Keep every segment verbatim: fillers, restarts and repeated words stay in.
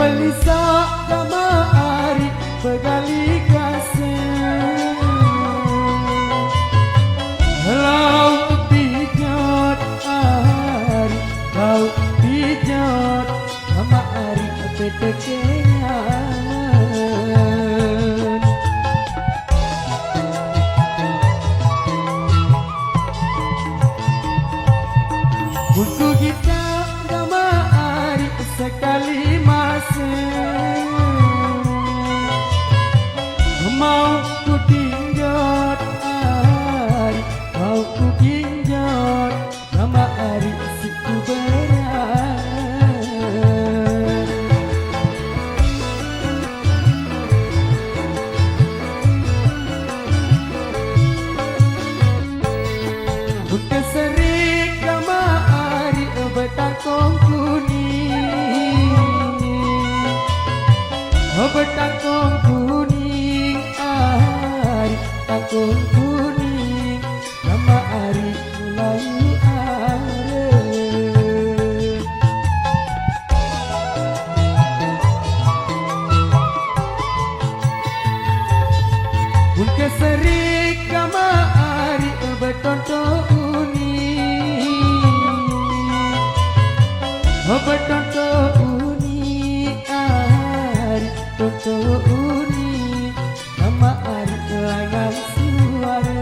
Lisa kama ari begali kasih. Lau pijot ari, lau pijot kama ari petekengan. Untuk kita kama ari sekali masa. Mau ku tinjot ari, mau ku tinjot kama ari si ku berang. Bukan serik kama ari betakong kuning. Betakong kuning ari, takong kuning. Nama ari Melayu are. Mun keserik kama ari betonto uni. Betonto uni ari, tonto uni. Nama ari langan suara.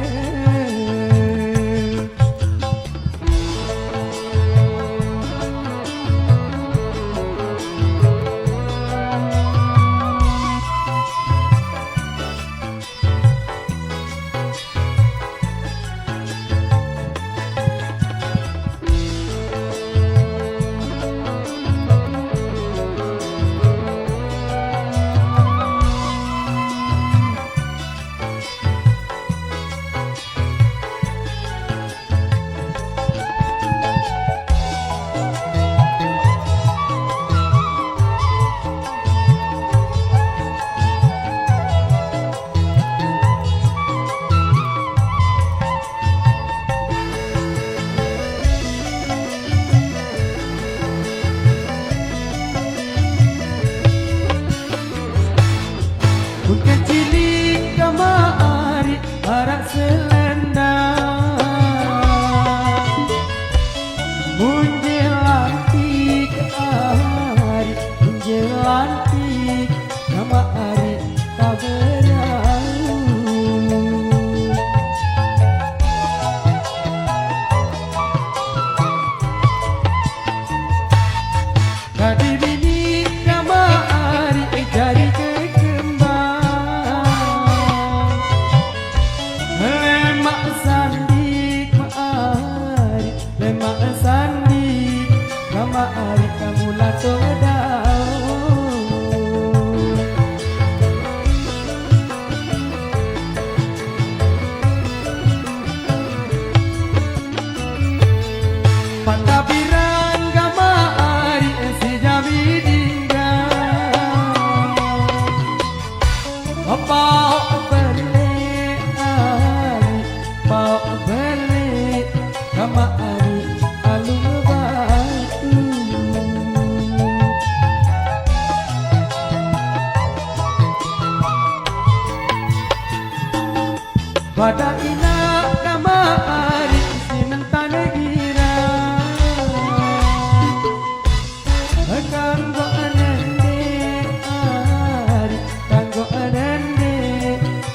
Bukan cilik kama ari arak selendang. Munjil lantik ari, munjil lantik, nama ari taberau. Kadi bini kama ari jari kekembang. Lemak sandik ma ari, lemak sandik kama ari kamu lato daun. Patabiran kama ari si jami dinggang. Pau beli ari, pau beli kama ari alung batu. Pada ina kama ari sinentang gira. Kanggo anande ari, kanggo anande,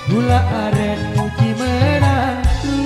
gula aren muji menantu.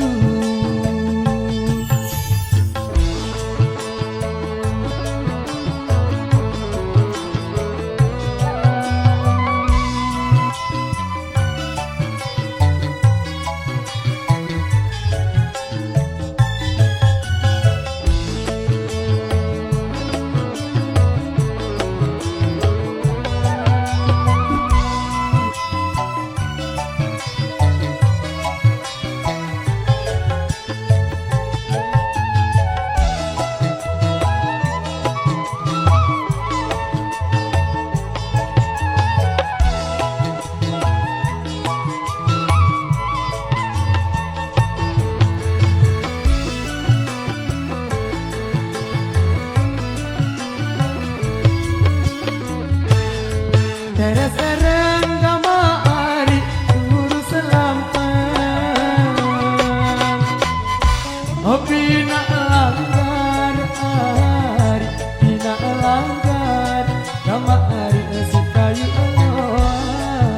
Pina langgar ari, pina langgar, kama ari si kayu anom.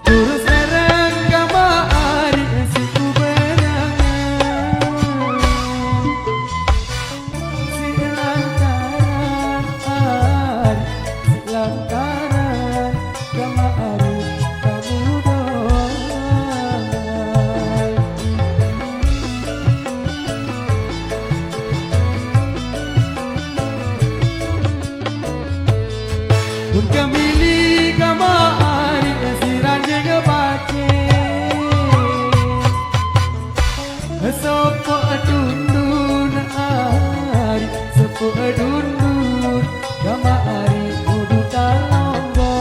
Turus ereng kama ari si kuberangan. Si lantaran ari, si lantaran kama ari kamu doang. Mun kamili kama ari si ranjing bace. Sopo dundun ari, sopo dundun kama ari kudu talombo.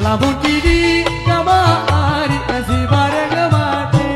Lamun kini kama ari si bareng mate.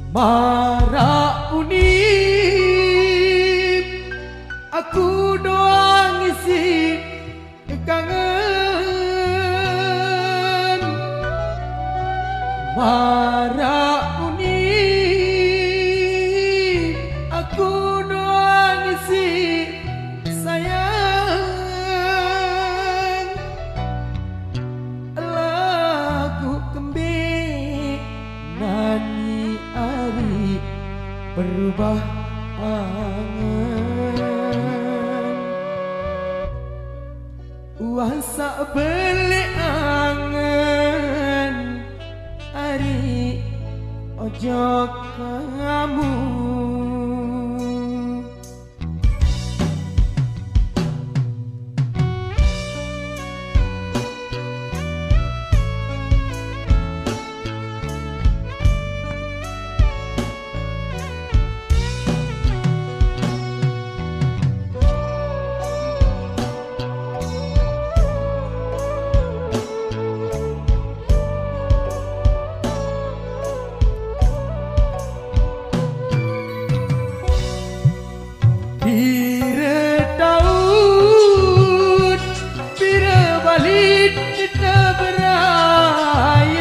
Marak uni aku doang isi kangen. Marak uni aku doang isi sayang. Lagu kembe nani ari berubah angen. Wah sak beli angen ari ojo kamu. Pire taun, pire balik kita berayan.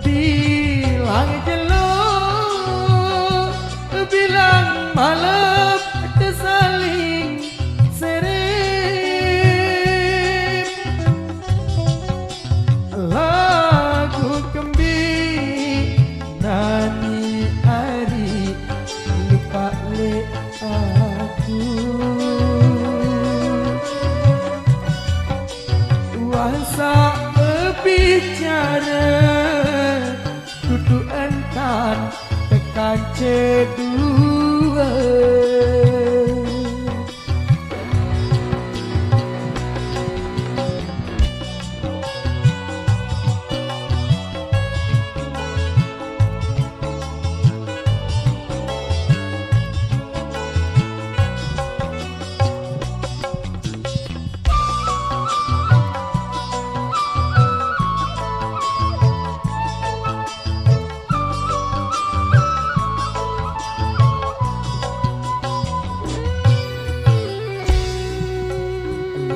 Bilang jelo, bilang malem, tesaling serem. Lagu kembi nani ari lupa le aku. Wah sak bicara dudu entan tekan cedua.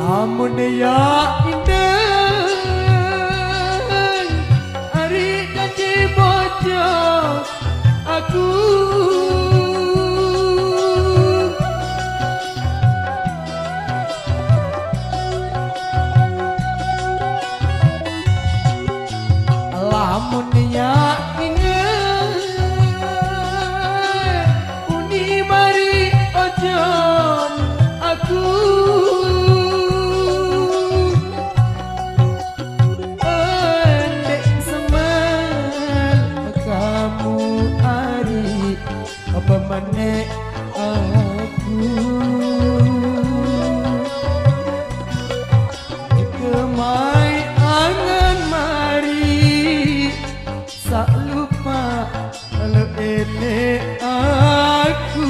Lamun ya indeng ari janji bojo aku. Lamun ya inget uni mari ojon aku. Endek semen kamu ari apa maneh aku. Kemai angen mari sak lupa le ene aku.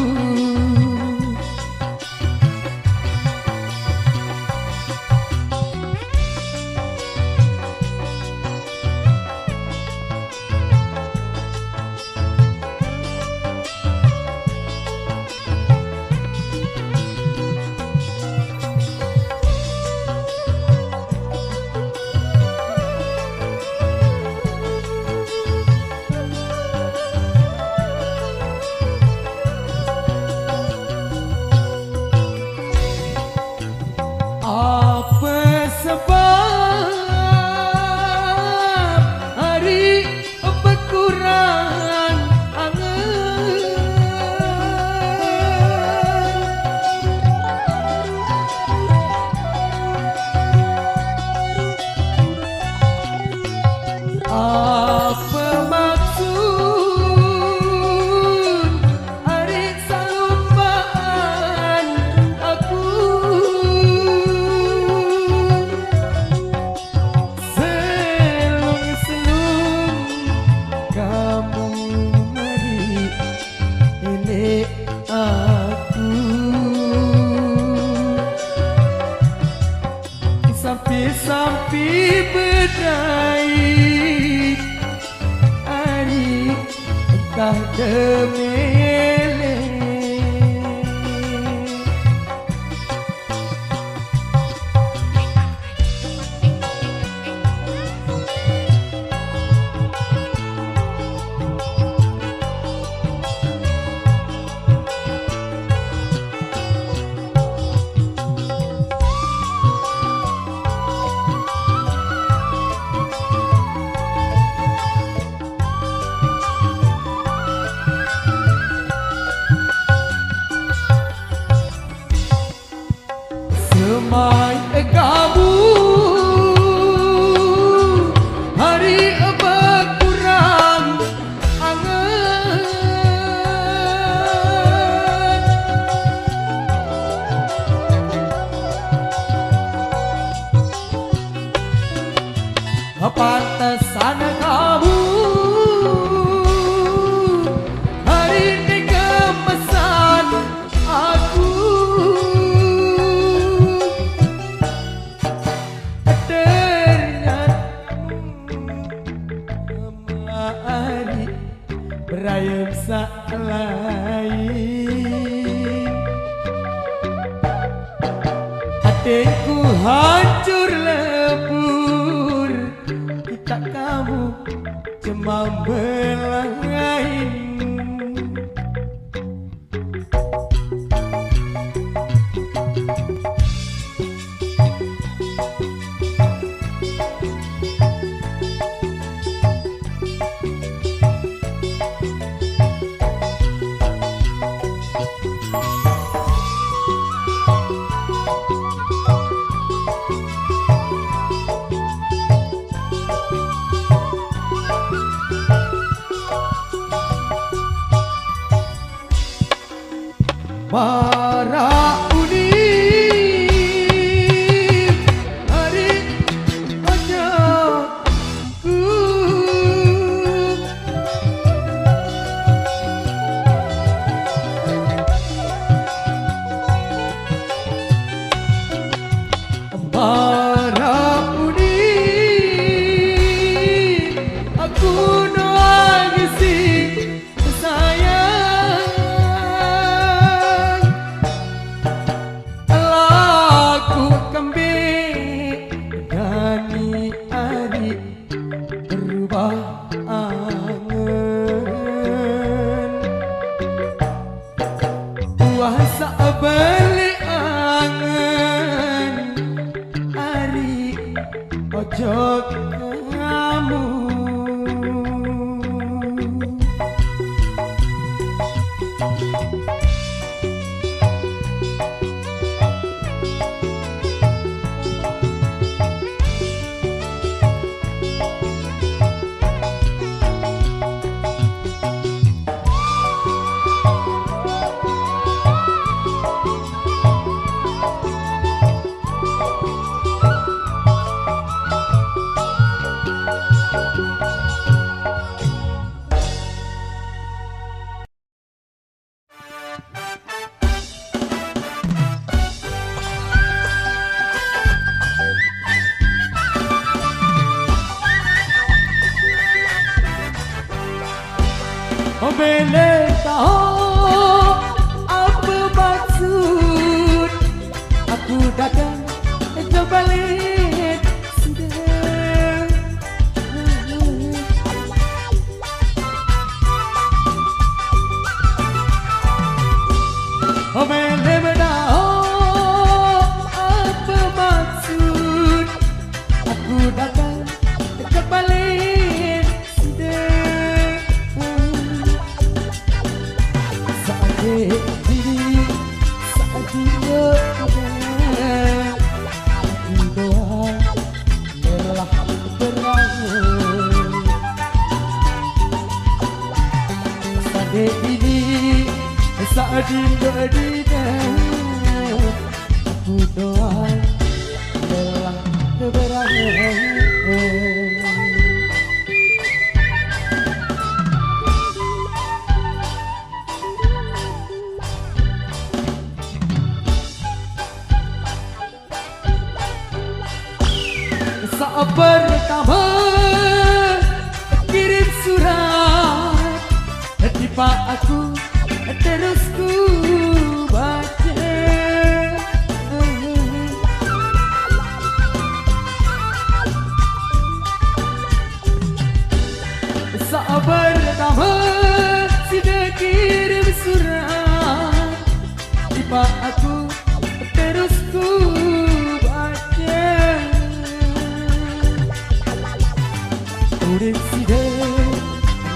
Hatiku hancur lebur, kita kamu cuma bermain. Para uli hari aja ku. Para uli aku doang si sayang. Laku kembali dani ari berubah angen. Puasa beli angen ari ojo kamu. Mele tahu apa maksud aku datang kembali sudah. Mele tahu apa maksud aku datang kembali sudah. Saat ini, saat ini, aku doa lelah berangan. Saat ini, saat ini, aku doa lelah berangan. Saat pertama kirim surat, tiba aku terus ku baca. Saat pertama sida kirim surat, tiba aku terus ku baca. Urip sida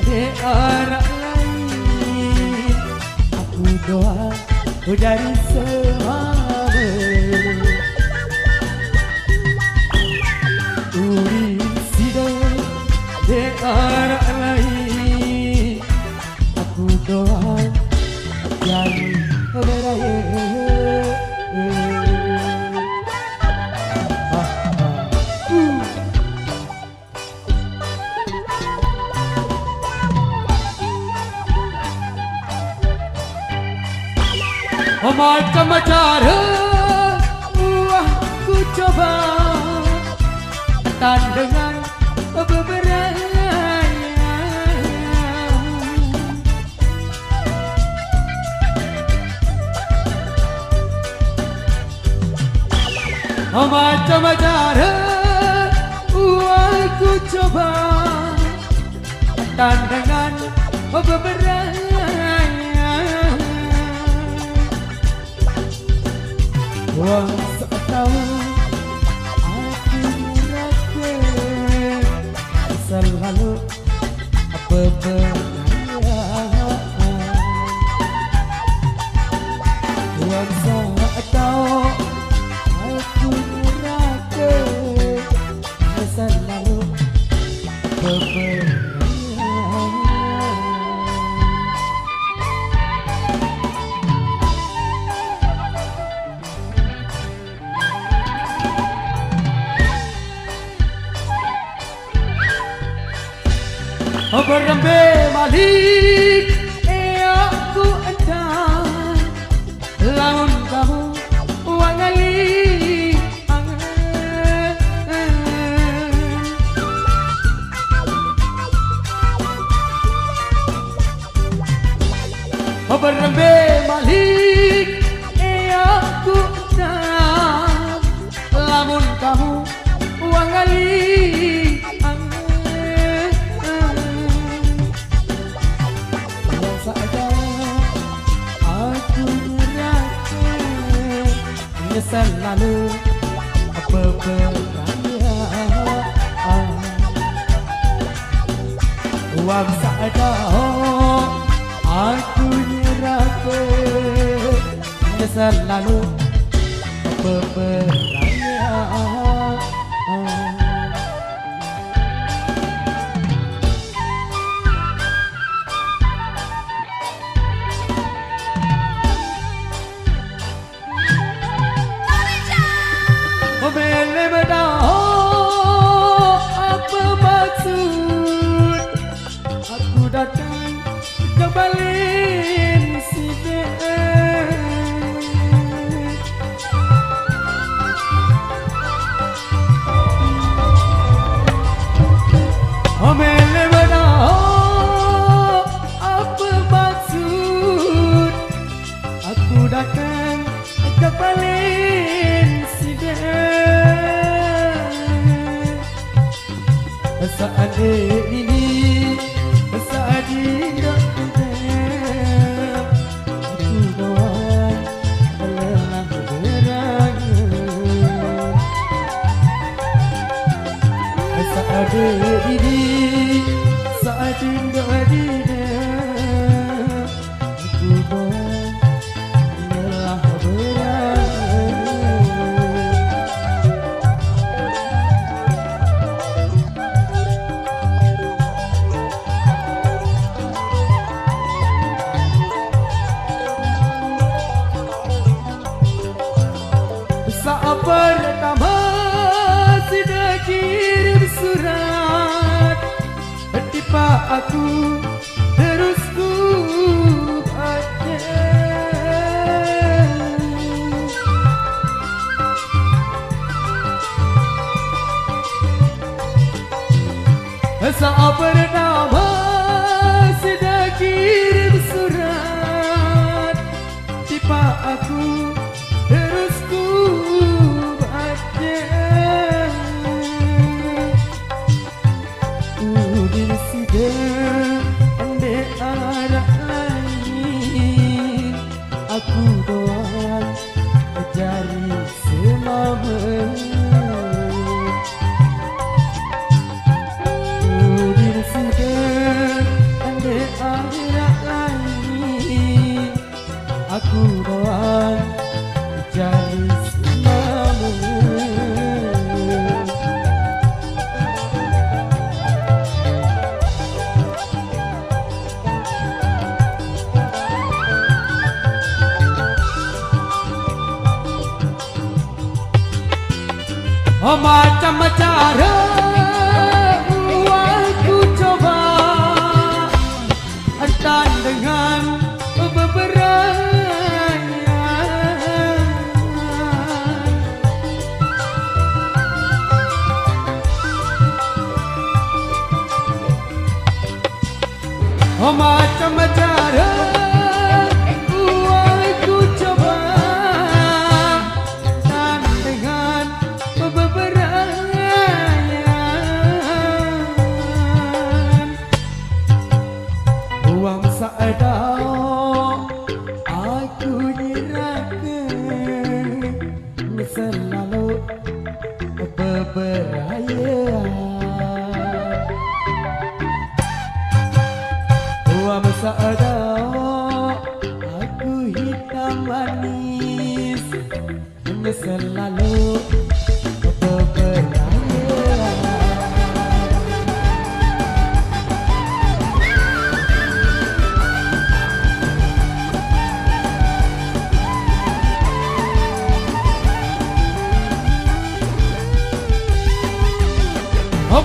di arah lain, aku doa ku jadi semame. Urip sida di arah lain, aku doa jadi beraya. Macam cara wah ku coba, tandangan beberapa. Macam cara ku coba tantangan beberapa. Wang setahun aku merasa selalu beberapa. Wang setahun aku merasa selalu beberapa. Berembe malik, eh, aku entah. Lamun kamu wangali angen. Berembe malik, eh, aku entah. Lamun kamu wangali angen. Saja aku nyerahkan, nyesal lalu beberapa. Wang saja aku nyerahkan, nyesal lalu beberapa. Mele bedah apa maksud aku datang kembali sini. Mele bedah apa maksud aku datang ke paling sida. Saat ini, saat ini, aku doang lelah berangan. Saat ini, saat ini, saat pertama sida kirim surat, tipa aku terus ku baca. Saat pertama sida kirim surat, tipa aku terus ku baca. Udin sida ende arak lain, aku doang jari semama. Udin sida ende arak lain, aku doang jari semama. Oh, macam cara aku coba, entan dengan beberapa. Oh, macam cara aku coba, entan dengan Lalu beberaya.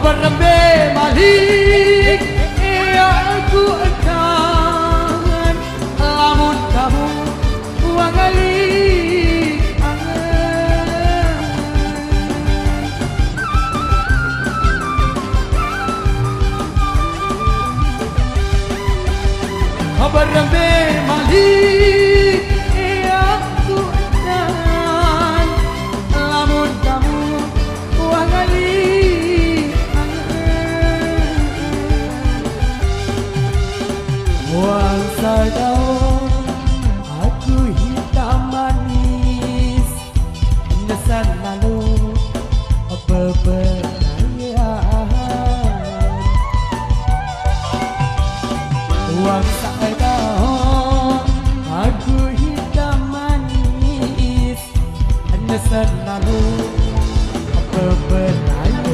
Berembe malik, iya aku engkan, lamun kamu wangali angen. Berembe malik, iya aku engkan, lamun kamu wangali angen. Wan sadaon aku hitam manis, nesan lalu beberayaan. Wan sadaon aku hitam manis, nesan lalu beberayaan.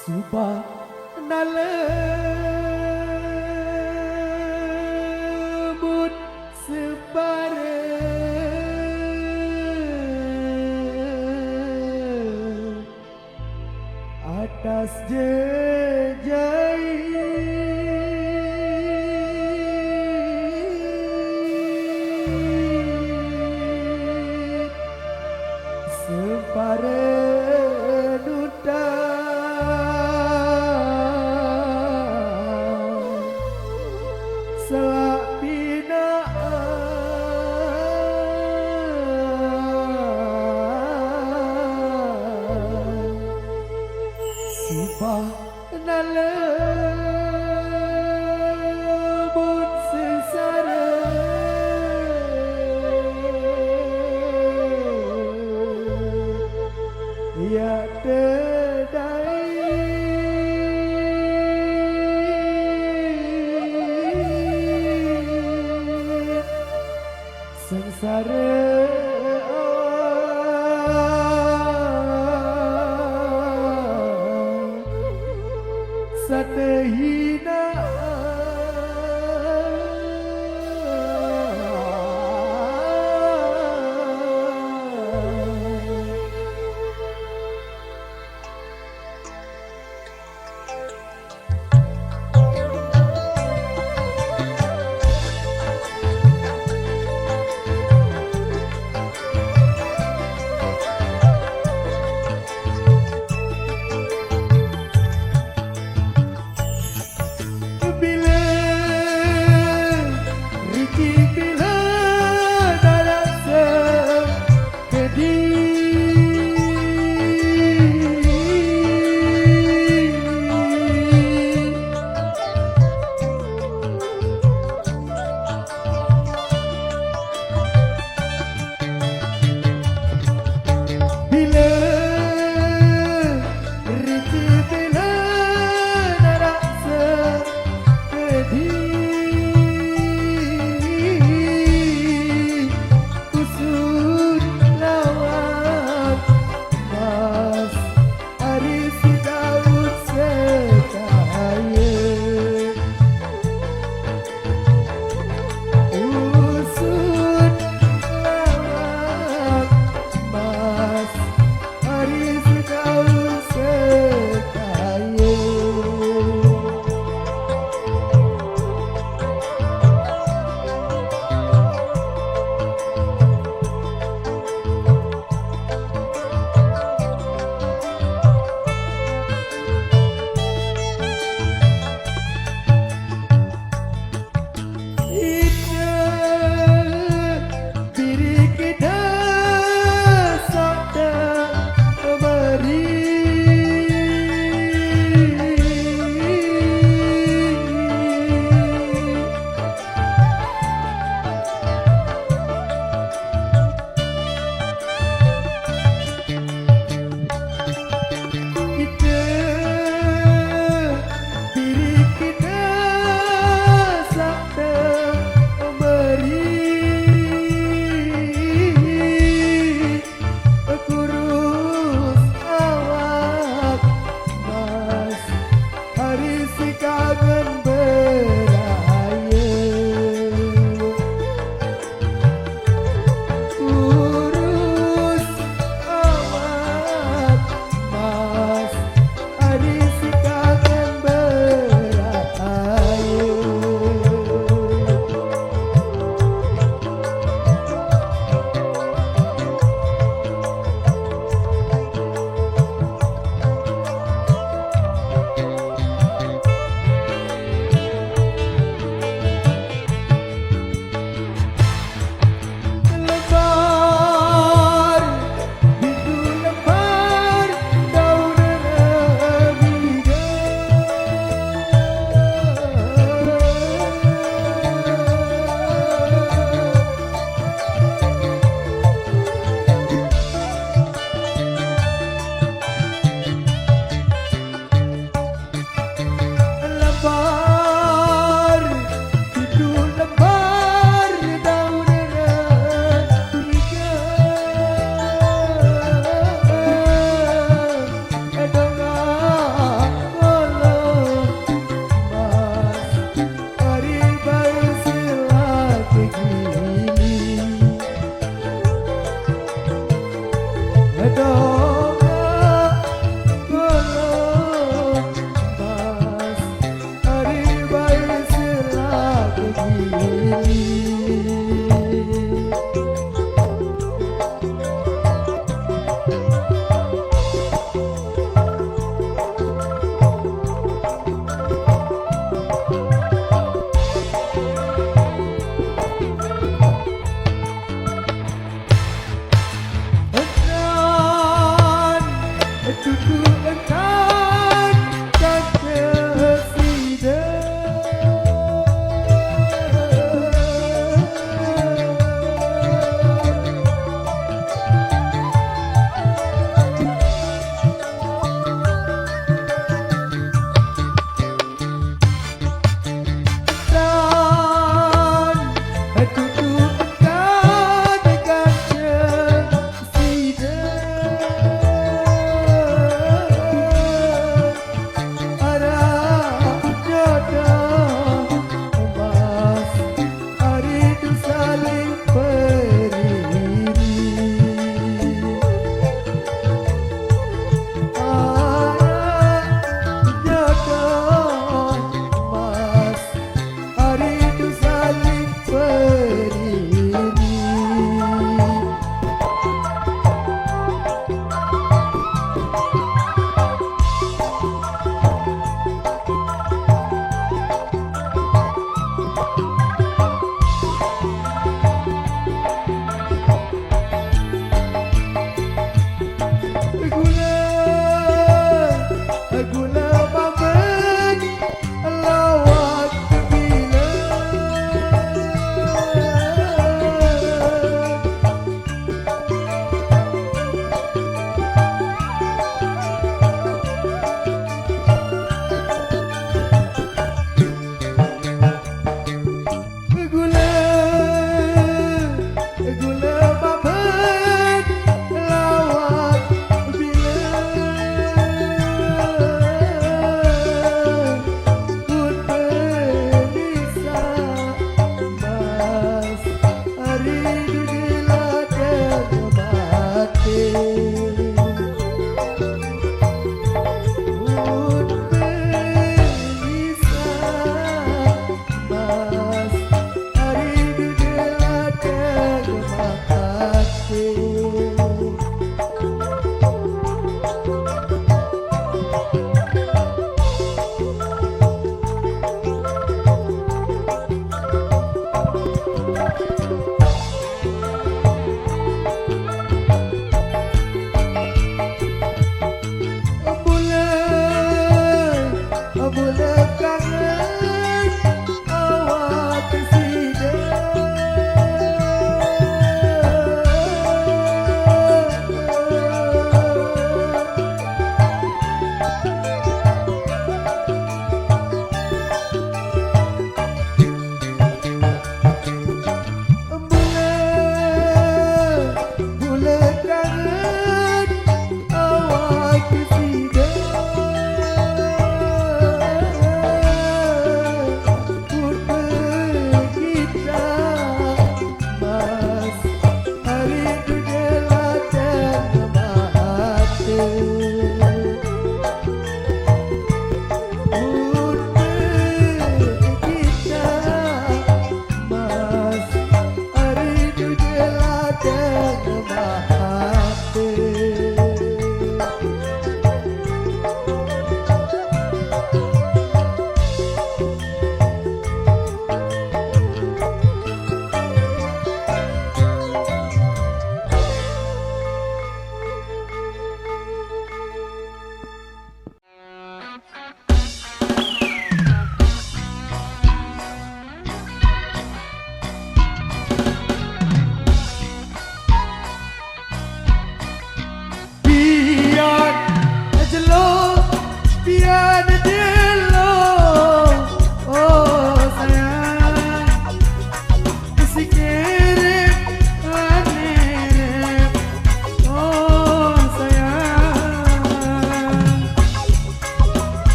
Suba nalebut separe atas jejai separe duta. Selak pinaan sibah nalebut sesare. Iya tedai sengsara satehina.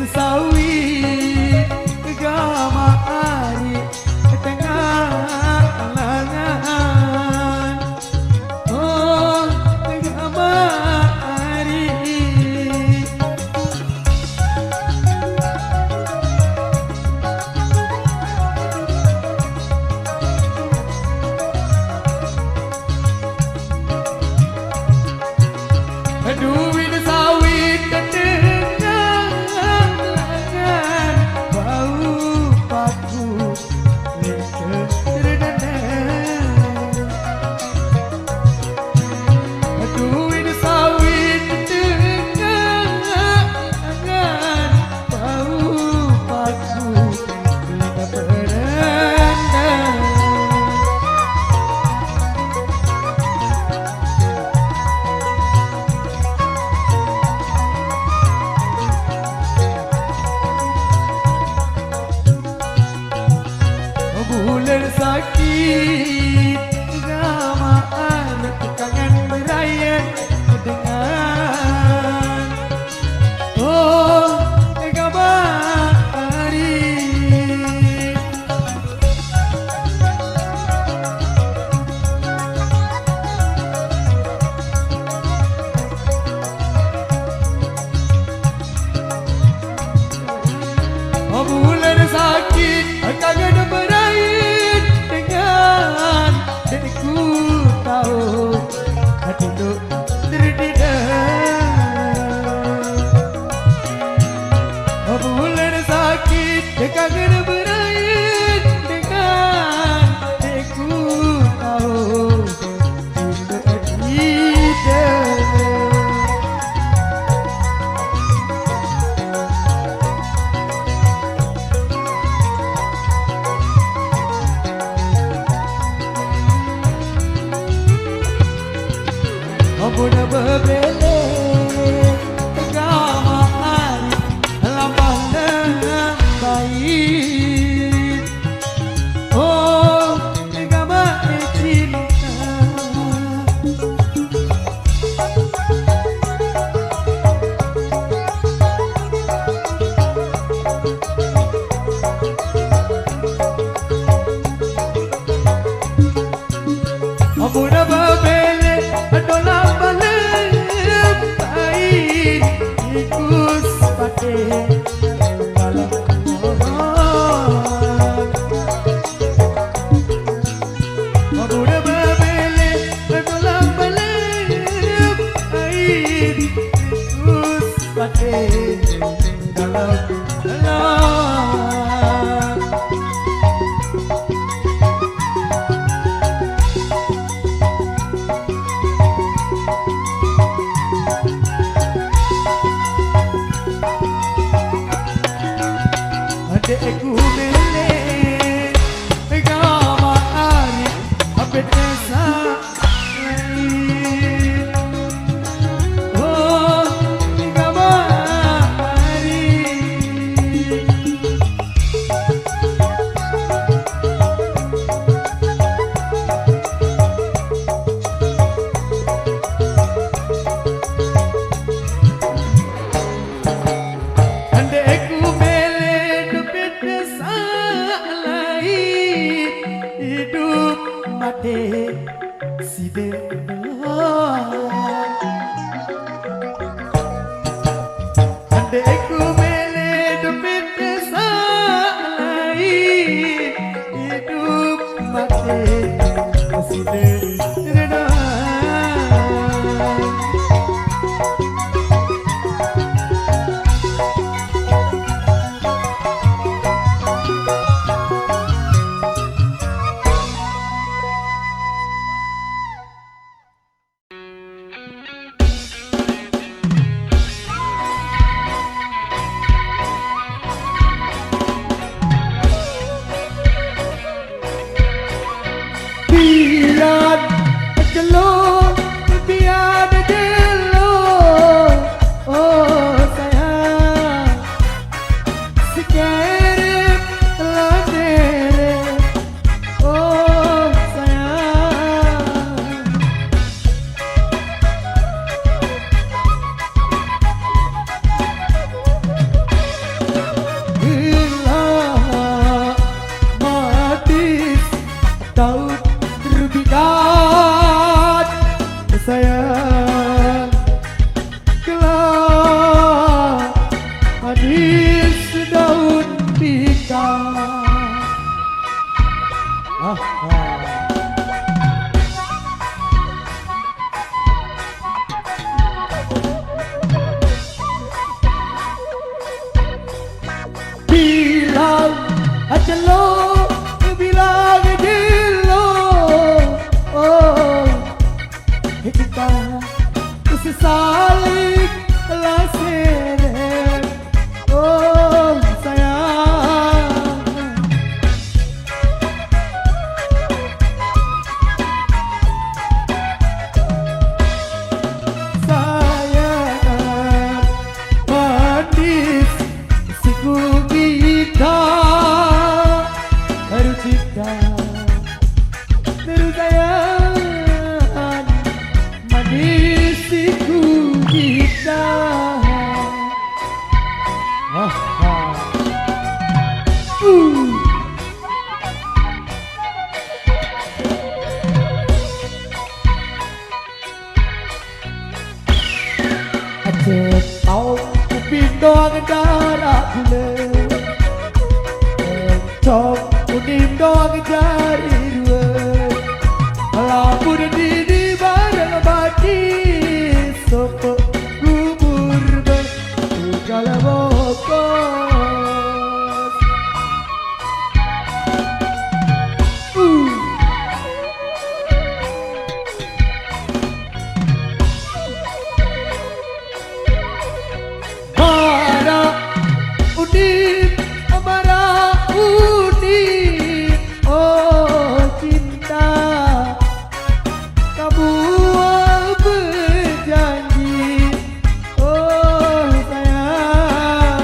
Sawit gamaq ariq tengaq langan. Oh, gamaq ariq. Duit sawit tengaq langan, bau paku lengkeng reneneng. Duit sawit tengaq langan, bau paku lengkeng reneneng. Bulan sakit, gamaq ariq kangen berayen dengan. Oh, gamaq ariq. Bulan sakit, kangen berayen dengan, dek ku tau duduk terdidek. Bulan sakit, kangen berayen dengan, dek ku tau duduk terdidek. Ampun bebelek, gamaq ariq lambah lembain. Oh, gamaq cinta. Ampun bebelek, dolam balem tain, ikus pate dalam pohon. Ampun bebelek, dolam balem tain, ikus pate dalam, dalam. Adek ku mele, gamaq ariq, abet desa. Andai ku bele dupit desa lain, idup mate side doang. Andai ku bele dupit desa lain, idup mate side doang. Biar jelo, biar jelo, oh sayang, sekerep lendere, oh sayang. daun pisang. Ah, ah. Bilang aja lo, bilang aja lo. Oh, kita saling lasere. Oh, sayang. Sayang manis siku kita, baru cinta, baru sayang manis siku kita. Ah, ah. Uh. Aceh tau kuping doang darah gula. Encok kuning doang jari dua. Lamun dini bareng mati, sopok kubur be, tunggal bokos. Uh. Mara unin, mara unin, oh cinta, kamu berjanji, oh sayang.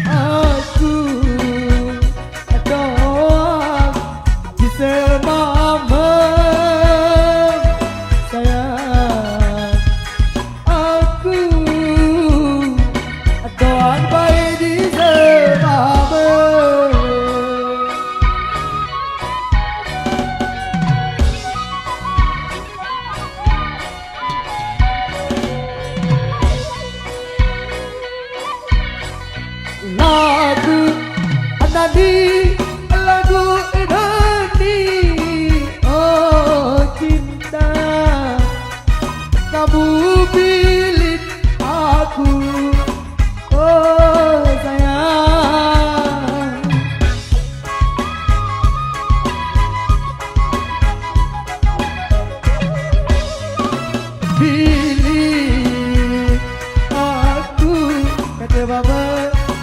Aku doang bisa mama, sayang. Aku doang bae bisa mama. Lagu Nani, lagu Nani, oh cinta, kamu pilih aku, oh sayang. Pilih aku, kata baba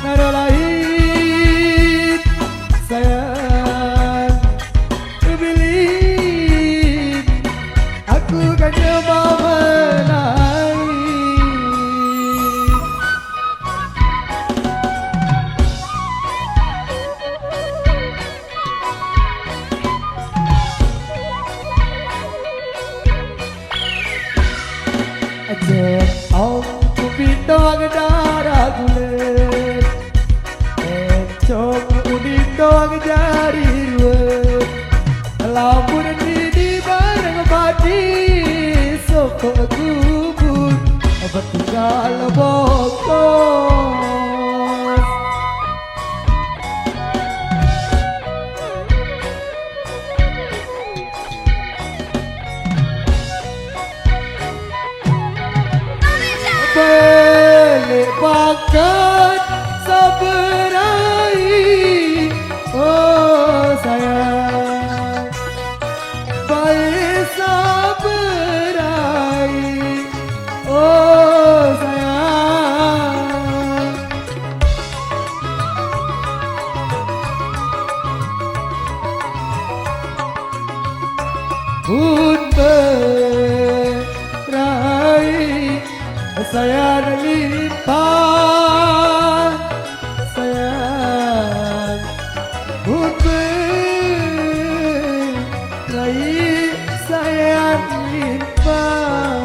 naro lain, sayang. Pilih aku, kata baba lain. Jen ong kupin doang darah gula, encok unin doang jari dua. Lamun dini bareng mati, sopok kubur, betunggal bokos. Balik pangkat saberai, oh sayang. Balik saberai, oh sayang. Mun berai, sayang limpah, sayang. Mun berai, sayang limpah.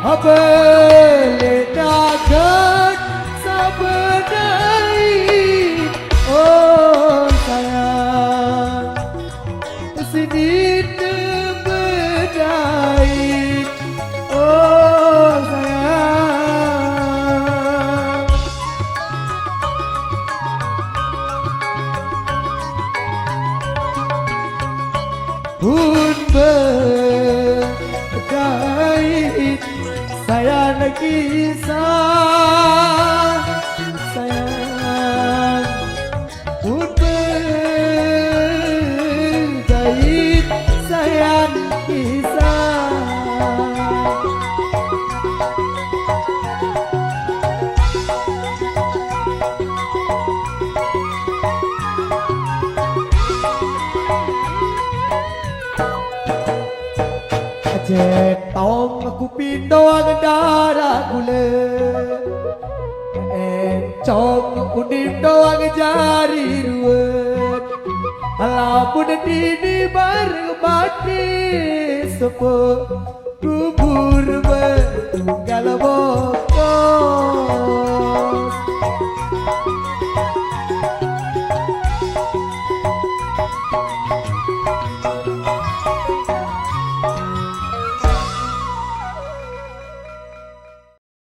Apa Ledakan sabedai, oh sayang, sini tebedai, oh sayang. Pun bedait sayang kisah, sayang. Pun bedait sayang kisah. Cetong aku pindo ang dara gula, encong unim doang jari ruwet. Lamun dini bareng mati sepuh, kubur betunggal boko.